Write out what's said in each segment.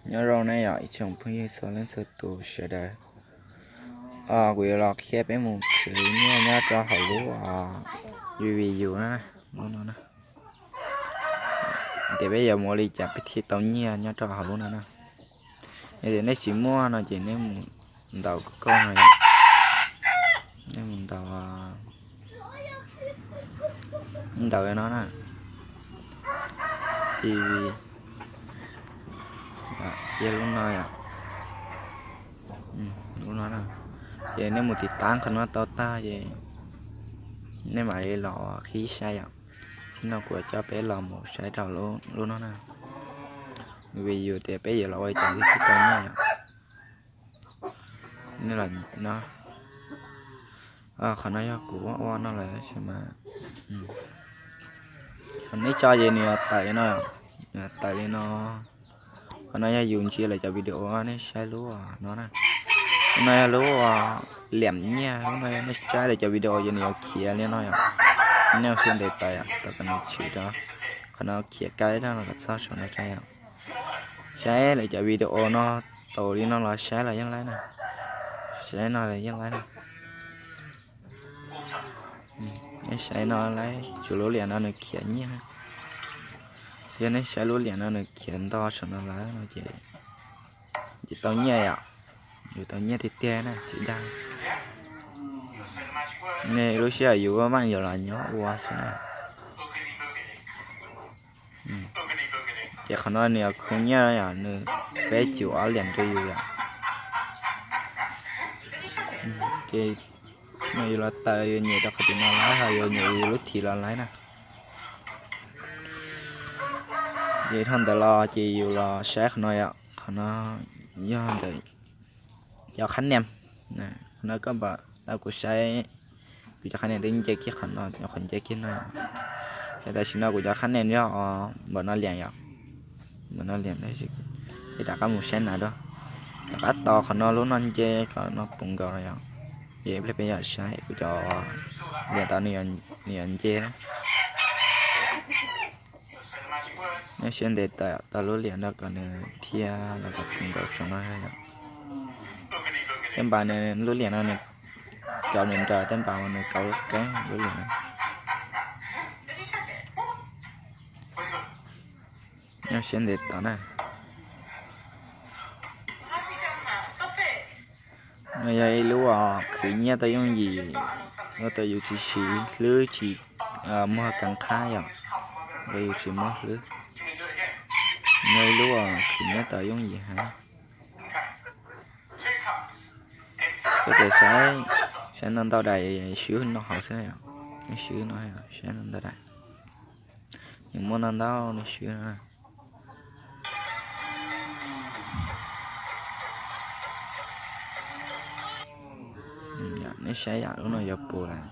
Nyob zoo nej yom ib tsoom phooj ywg txhua leej txhua tus sawv daws. Kuv yuav los qhia peb mus khwv nyiaj nyob rau hauv lub Vivius na, lub no na. Tias peb yuav mus ua li cas peb thiaj tau nyiaj nyob rau hauv lub no na. Yog tias nej tsis muaj no ces nej mus ntaus kauj no yom. Nej mus ntaus, ntaus no na, Vivius, thiab lub no yom, lub no na. Ces nej mus tiv tab qhov no tau tag ces nej mam li los qhib saib yom. Ib no kuv coj peb los mus saib rau lub no na. Vivius tias peb yuav los ua li cas thiaj tau nyiaj yom. Nej los no, qhov no yog kuv ua no lawm tab sis mas, qhov neb tso ces nws yuav tawm li no, nws yuav tawm li no. Qhov no yog yus ntsia lawv cov video nej saib lub no na. Lub no yog lub liam nyiaj, lub no yog nej saib lawv cov video ces nws yuav khiav li no yom. Nej ua siab ntev tawm yom, tau kom nws tshwm rau. Qhov no khiav kab no los txog saum no tso yom. Saib lawv cov video no, tau li no los saib los yeej laib na. Saib no los yeej laib na. Nej saib no laib, tsuas lub liam no nws khiav nyiaj. Yog nej saib lub liam no nws khiav nto saum no lawm no ces, ces tau nyiaj yom. Yus tau nyiaj tiag tiag na tsis dag. Nej lub sij hawm yus vaj yuav los nyob ua xwb na. Ces qhov no nws yog khu nyiaj yom, nws peb cum ob liam rau yus yom. Ces no yus los tawm yuav nyem rau qhov tim no laib, ho yuav nyem yus lub thim los laib na. Ces dhau ntawd los ces yus los saib qhov no yom, qhov no yog ntawm cov khab niam. Qhov no koj pom tau kuv saib, kuv cov khab niam twb nce kiag qhov no, qhov nce kiag no. Ces tam sim no kuv cov khab niam yog npaum no liam yom, npaum no liam, ces rov qab mus saib na dua. Rov qab tos qhov no lub no nce kom no puv nkaus no yom, ces ib pliag peb yog saib kuv cov liam tau nws yuav nce na. Nej siab ntev tawm tau lub liam no kom nws thiab los kom puv nkaus saum no yom. Tej npas nws lub liam no nws kauv nws nrawm, tej npas uas nws kauv lub qeeb lub liam no. Nej siab ntev tawm na. No yog ib lub khwv nyiaj tau yooj yim, ua tau yus tsis siv hlwb tsis muag kav qhab yom, ua yus tsis muab hlwb. No ib lub khwv nyiaj tau yooj yim heev. Koj tias saib, saib ntau ntau daim swb no hauv xwb, swb no saib ntau ntau daim. Nws muaj ntau ntau swb no. Nej saib yam lub no yuav puv lawm.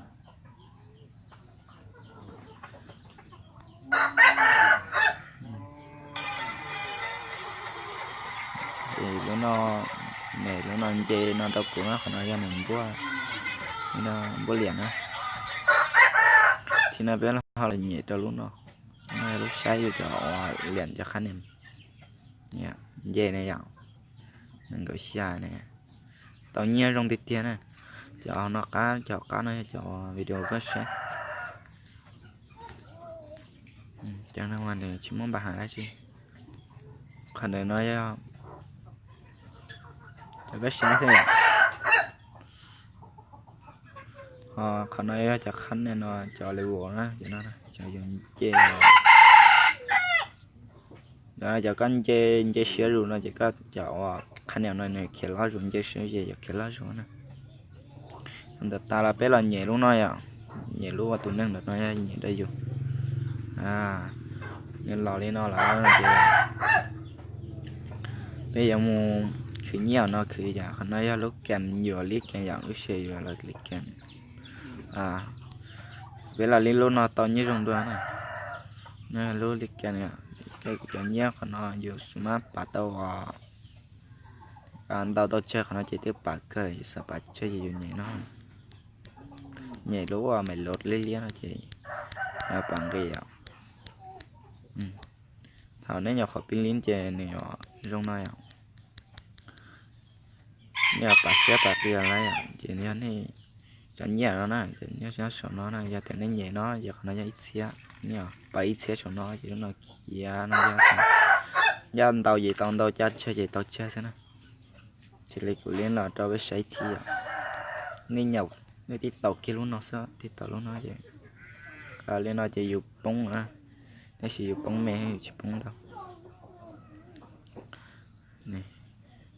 Lub no, lub no nce no rau kuv na, qhov no yog nws npuaj, npuaj liam na. Thiab no peb ho los nyem rau lub no, lub saib yus cov liam cov khab niam nce ne yom, nees nkaum xya ne. Tau nyiaj zoo tiag tiag na. Cov no qab, cov qab no yog cov video koj saib. Cov no mas nws tsis muaj npa heev dab tsi. Qhov ntawm no yog cov koj saib xwb. Qhov no yog cov khab niam no, cov level na, cov no cov yus nce. Cov koj nce, nce siab zus no ces koj cov uas khab niam no nws khiav loj zus, nce siab ces yuav khiav loj zus na. Ntawm tas los peb los nyem lub no yom, nyem lub uas tus neeg ntawm no yog nyem rau yus. Nws los li no lawm ces peb yuav mus khwv nyiaj no, khwv yam qhov no yog lub kas yuav li kas yom, lub sij hawm yuav lawv li kas. Peb los li lub no tau nyiaj zoo dua na. No lub li kas, kuv cov nyiaj qhov no yus xav mas pav tau ntau tau tsawg qhov no ces twb pav kawg, yus xav pav tsawg ces yus nyem no. Nyem lub uas me lov liab liab no ces pav nqis yom. Thaum nej nyuam qhuav pib lib ces nws yuav zoo no yom. Nej pab siab pab qia lawm yom, ces yog nej cov nyiaj no na, cov nyiaj nyob saum no na, yog tias nej nyem no ces qhov no yog ib txhiab, nej pab ib txhiab saum no ces lub no khiav no yog, yog ntau ces tau ntau, caj tsawg ces tau tsawg xwb na. Cia li kuv li los rau peb saib thiab yom. Nej nyaum, nej tib taus kiag lub no xwb, tib taus lub no ces, li no ces yus poob na, tab sis yus poob me, yus tsis poob ntau.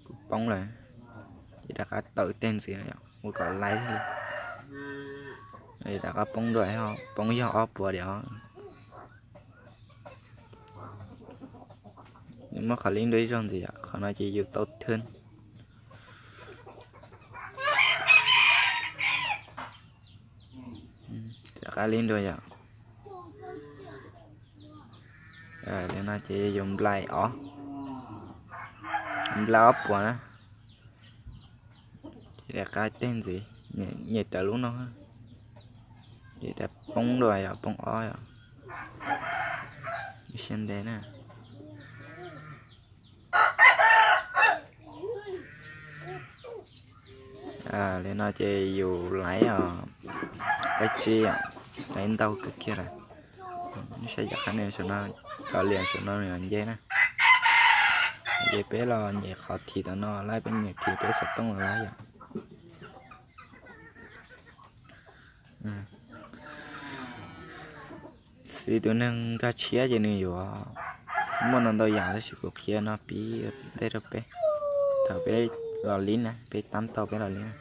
Kuv poob lawm, ces rov qab tawm tej ntxiv ua kom laib thiaj li rov qab poob dua, poob yog ob puas diam. Muab qhov lib dua ib zaug ntxiv, qhov no ces yus tau thwb. Rov qab lib dua yom. Li no ces yus nplai ob, nplai ob puas na. Ces rov qab tej ntxiv, nyem raws lub no, ces rov poob dua yom, poob ob yom. Siab ntev na. Li no ces yus laiv os, dab tsi, laiv ntau kawg kiag lawm. Nej saib cov qab ne, saum no, cov liam saum no nws nce na. Ces peb los nyem qhov thim tom no, laib peb nyem thim peb xov tooj los laib yom. Xws tus neeg nkag tshiab ces nws yuav muaj no ntau yam, tab sis kuv qhia no pib ntej rau peb. Thaum peb los lib na, peb tab tau peb los lib na.